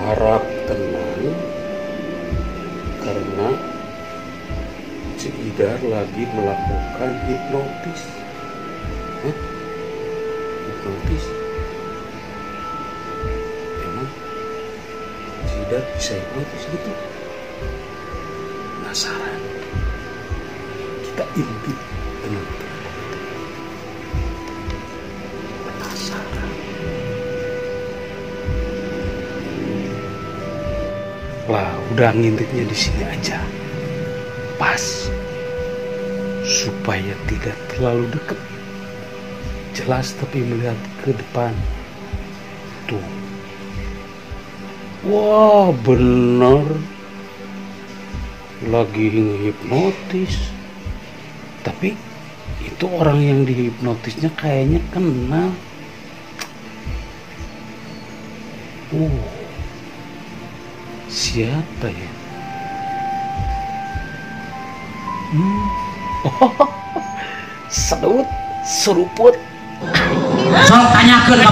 Harap tenang karena Ceu Idar lagi melakukan hipnotis. Hah? Hipnotis? Emang Ceu Idar bisa hipnotis gitu? Penasaran. Kita intip. Tenang, tenang, tenang. Penasaran. Lah, udah ngintipnya di sini aja. Pas. Supaya tidak terlalu dekat. Jelas tapi melihat ke depan. Tuh. Wah, bener. Lagi hipnotis. Tapi itu orang yang dihipnotisnya kayaknya kenal. Siapa ya? Oh, sedut, seruput. Sok tanyakeun ka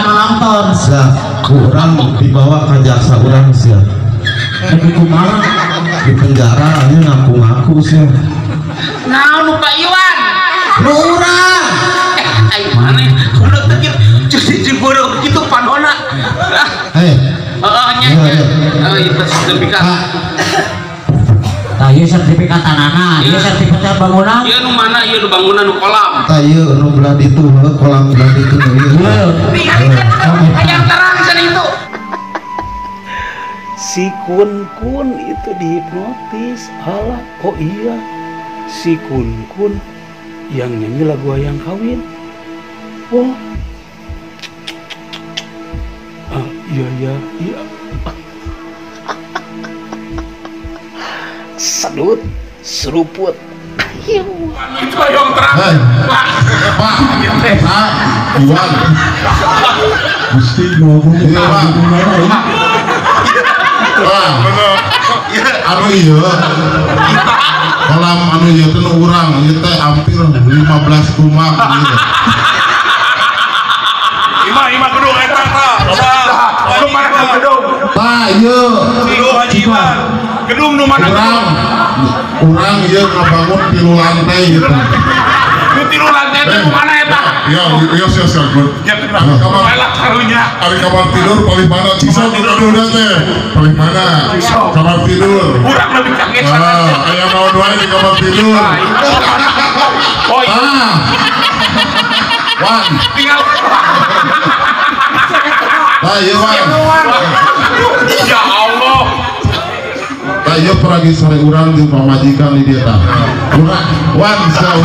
penonton. Sia, urang dibawa ke jaksa urang sia. Tapi kumaha? Di penjara nya ngaku-ngaku sia. Naon nu Pak Iwan? Nu urang. Ai maneh kudu teh kitu jeung bodoh kitu panona. Hei. Heeh nya. Oh ieu sertifikat. Tah ieu sertifikat tanahna, ieu sertifikat bangunan. Ieu nu mana ieu nu bangunan nu kolam. Tah ieu nu belah ditu heuh kolam belah ditu ieu. Hayang terang cenah itu. Si Kun Kun itu dihipnotis. Alah, oh iya. Si Kun Kun yang nyanyi lagu Hayang Kawin. Wah. Ah, iya iya iya. Sedut, seruput. Itu yang terang. Hei. Pak, Pak, Iwan. Gusti ngomong iya, Pak. Pak, anu iya. Kolam anu ieu teh nu urang, ieu teh hampir 15 rumah gitu. Imah imah gedung eta tah. Nu mana gedung? Tah ieu. Gedung Haji Iwan. Gedung nu mana? Urang. Urang ieu ngabangun 3 lantai gitu. Nu 3 lantai teh nu mana eta? Ya, iya sia sia good. Ya, kamar karunya. Ari kamar tidur paling mana? Cisok tidurna teh. Paling mana? Kamar tidur. Urang lebih kaget sana. Aya naon wae di kamar tidur. Oh iya. Wan. Tinggal. Tah ieu Wan. Ya Allah. Tah ieu peragi sore urang jeung pamajikan di dieu tah. Urang Wan sia.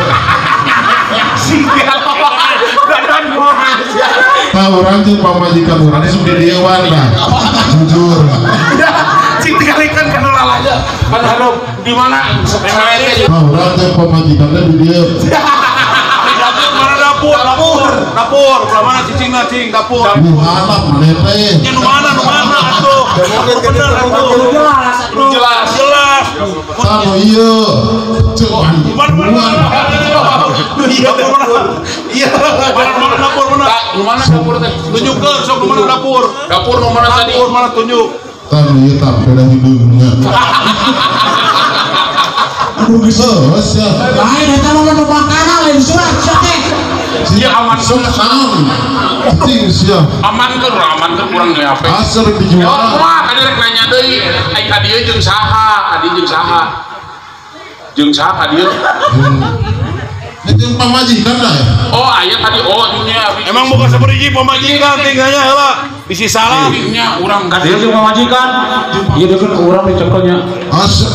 Tah urang jeung pamajikan urang isuk di dieu Wan tah. Jujur. Cing tingalikeun kana lalanya. Padahal di mana? Tah urang jeung pamajikan teh di dieu. Dapur mana dapur? Dapur. Dapur. Belah mana cicingna cing dapur. Nu mana maneh teh? Nya nu mana nu mana atuh. Bener atuh. Jelas. Jelas. Jelas. Tah nu ieu. Ceuk Wan. Iya, iya. Mana mana dapur mana? Nu mana dapur teh? Tunjukkeun sok nu mana dapur. Dapur nu mana tadi? Dapur mana tunjuk. Tah nu ieu tah beda hideungna. Aduh geus sia. Lain eta mah nu makanan lain surat sia teh. Sia aman sok naon? Cing sia. Aman keur urang deui HP. Asal dijual. Wah, tadi rek nanya deui, ai ka dieu jeung saha? Ka dieu jeung saha? Jeung saha ka dieu? Itu yang pamajikan dah ya? Oh, aya tadi oh nya. Emang bukan seperti pamajikan tinggalnya heula. Bisi salah. Nya urang ka dieu jeung pamajikan. Ieu deukeun ku urang dicekelnya. Asal.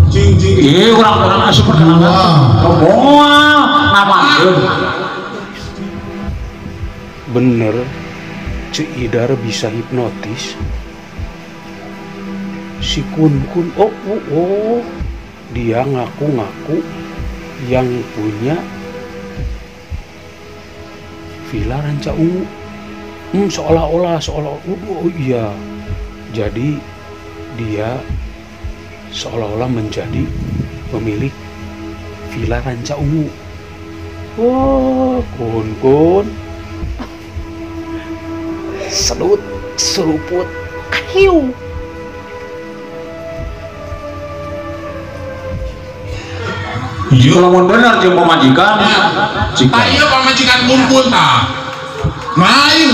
Cing cing. Ieu urang-urang asup perkenalan. Moal namakeun. Bener, Ceu Idar bisa hipnotis. Si Kun Kun, oh, oh, oh, dia ngaku-ngaku yang punya Villa Ranca Ungu. Seolah-olah, oh, iya. Jadi dia seolah-olah menjadi pemilik Villa Ranca Ungu. Oh, Kun Kun. Sedut, seruput. Hiu. Iya. Lamun bener jeung pamajikan. Tah ieu pamajikan Kun-kun tah. Lain.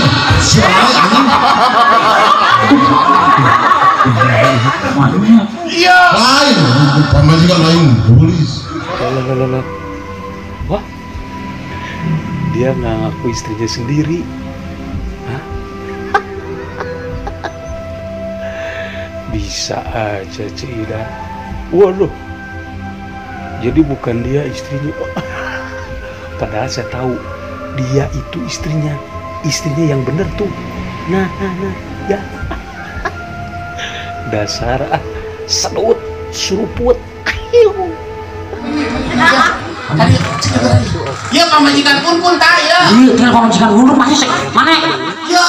Iya. Lain. Pamajikan lain. Polis. Lah. Wah. Dia nggak ngaku istrinya sendiri. Hah? Bisa aja Ceu Idar. Waduh. Jadi bukan dia istrinya. Padahal saya tahu dia itu istrinya. Istrinya yang bener tuh. Nah, ya. Dasar sedut, suruput. Ayo. Ya pamajikan Kun-kun tah ya. Iya, kan pamajikan Kun-kun pasti mana? Iya.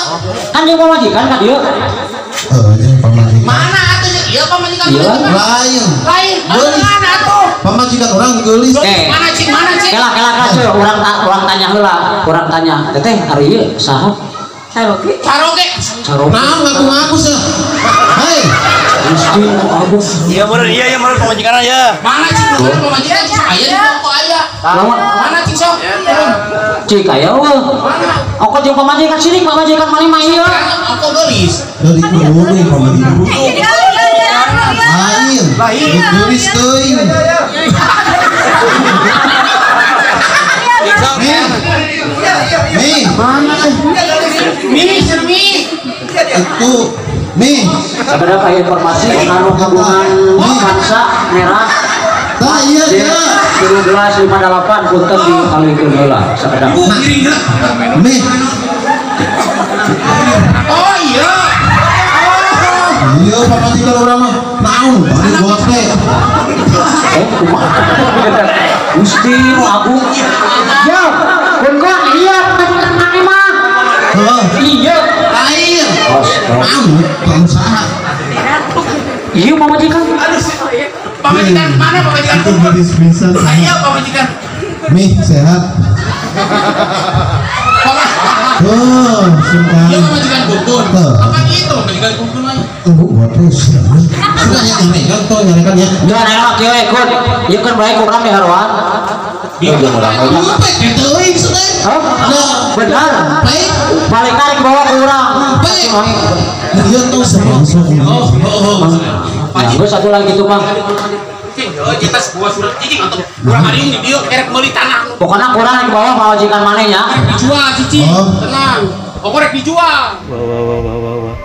Kan dia pamajikan kan dia. Heeh, pamajikan. Mana atuh ieu pamajikan Kun-kun? Lain. Lain. Mana atuh? Pamajikan orang geulis. Mana cing? Mana cing? Kela cuy, urang tanya heula, urang tanya. Teteh ari ieu saha? Caroge. Caroge. Naon ngaku-ngaku sih? Hei. Gusti Agus. Iya bener, iya bener pamajikan ya. Mana cing? Mana pamajikan cing? Aya di toko aya. Mana cing sok? Cik aya eueuh. Ongko jeung pamajikan sirik pamajikan maneh mah ieu. Ongko geulis. Dari kudu pamajikan. Lain. Lain. Geulis teuing. Nih. Mana? Mi, mi. Itu nih. Sebenarnya kayak informasi anu hubungan bangsa merah. Tah iya ya. 1358 punten di kalikeun heula sakedap. Nih. Oh iya. Iya pamajikan urang mah naon bari gote. Eh kumaha? Gusti nu agung. Ya, Kun-kun iya pamajikan maneh mah. Heeh. Iya. Lain. Naon bangsa. Iya pamajikan. Aduh, pamajikan mana pamajikan Kun-kun? Iya pamajikan. Mih sehat. Oh, sumpah. Iya pamajikan Kun-kun. Apa gitu pamajikan Kun-kun mah? Tunggu waduh. Sudah ya nyarekan tuh nyarekan ya. Jangan enak kieu ikut. Ieu kan bae kurang di haruan. Teuing sudah. Hah? Benar. Baik. Balik tarik bawa ke urang. Baik. Ieu tuh sebang. Oh, oh. Nah, gue satu lagi tuh Bang. Kita sebuah surat cicing atau kurang hari ini dia kerek meuli tanah. Pokoknya kurang yang bawa pamajikan maneh nya. Dijual cicing, tenang. Oh, korek dijual. Wah, wah, wah, wah, wah.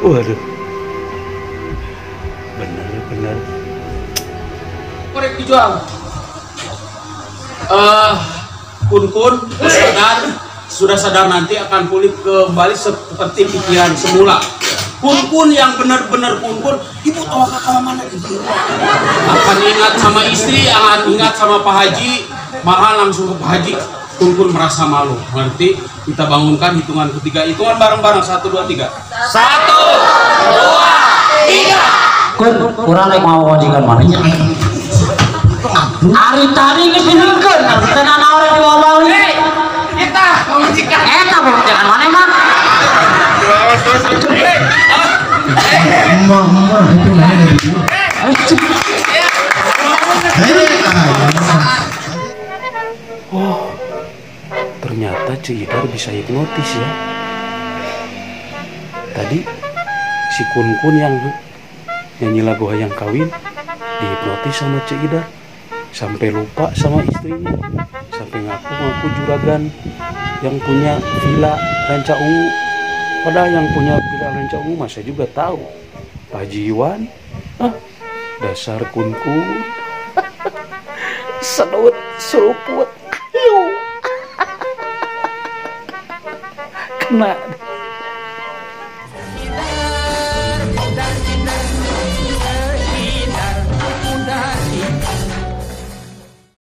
Waduh. Benar, benar. Korek dijual. Kun-kun sudah sadar nanti akan pulih kembali seperti pikiran semula. Kun-kun yang benar-benar kun-kun, ibu tahu kakak mana? Akan ingat sama istri, akan ingat sama Pak Haji, malah langsung ke Pak Haji. Kun-kun merasa malu. Nanti kita bangunkan hitungan ketiga, hitungan bareng-bareng 1, 2, 3. 1, 2, 3. Kun, kurang naik mau wajikan mana? Ari tadi geus diringkeun, teu nanaon rek dibawa balik. Kita pamajikan. Eta pamajikan mana mah? Emak itu namanya dari dulu. Oh, ternyata Ceu Idar bisa hipnotis ya. Tadi si Kun-kun yang nyanyi lagu Hayang Kawin dihipnotis sama Ceu Idar sampai lupa sama istrinya, sampai ngaku-ngaku juragan yang punya villa Ranca Ungu. Padahal yang punya villa Ranca Ungu mah saya juga tahu, Pak Haji Iwan. Ah, dasar Kun-kun. Sedut seruput. Kena.